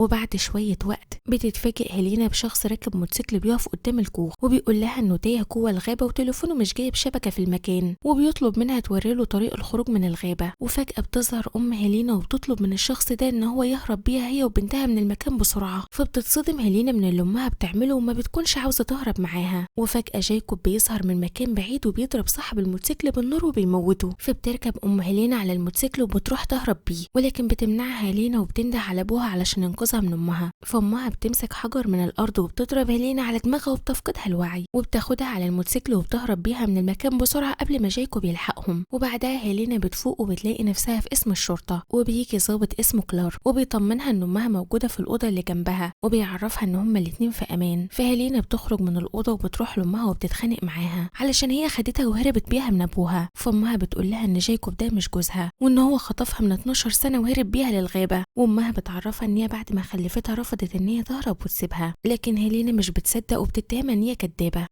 وبعد شوية وقت بتتفاجئ هيلينا بشخص راكب موتوسيكل بيقف قدام الكوخ وبيقول لها انه تايه جوه الغابة وتليفونه مش جايب شبكة في المكان، وبيطلب منها توريله طريق الخروج من الغابة. وفجأة بتظهر ام هيلينا وبتطلب من الشخص ده ان هو يهرب بيها هي وبنتها من المكان بسرعة. فبتتصدم هيلينا من اللي امها بتعمله وما بتكونش عاوزة تهرب معاها. وفجأة جايكوب بيظهر من مكان بعيد وبيضرب صاحب الموتوسيكل بالنار وبيموته. فبتركب ام هيلينا على الموتوسيكل وبتروح تهرب بيه، ولكن بتمنعها هيلينا وبتنده على ابوها علشان ينقذها من امها. فامها بتمسك حجر من الارض وبتضرب هيلينا على دماغها وبتفقدها الوعي، وبتاخدها على الموتوسيكل وبتهرب بيها من المكان بسرعة قبل ما جايكوب يلحقهم. وبعدها هيلينا بتفوق وبتلاقي نفسها في اسم الشرطة، وبيجي ظابط اسمه كلارك وبيطمنها ان امها موجودة في الاوضة اللي جنبها وبيعرفها ان هما الاتنين في امان. فهيلينا بتخرج من الاوضة وبتروح لامها وبتتخانق معاها علشان هي خدتها وهربت بيها من ابوها. فامها بتقول لها ان جايكوب ده مش جوزها وان هو خطفها من 12 سنة وهرب بيها للغابه. وامها بتعرفها ان هي بعد ما خلفتها رفضت ان هي تهرب وتسيبها، لكن هيلينا مش بتصدق وبتتهمها ان هي كدابه.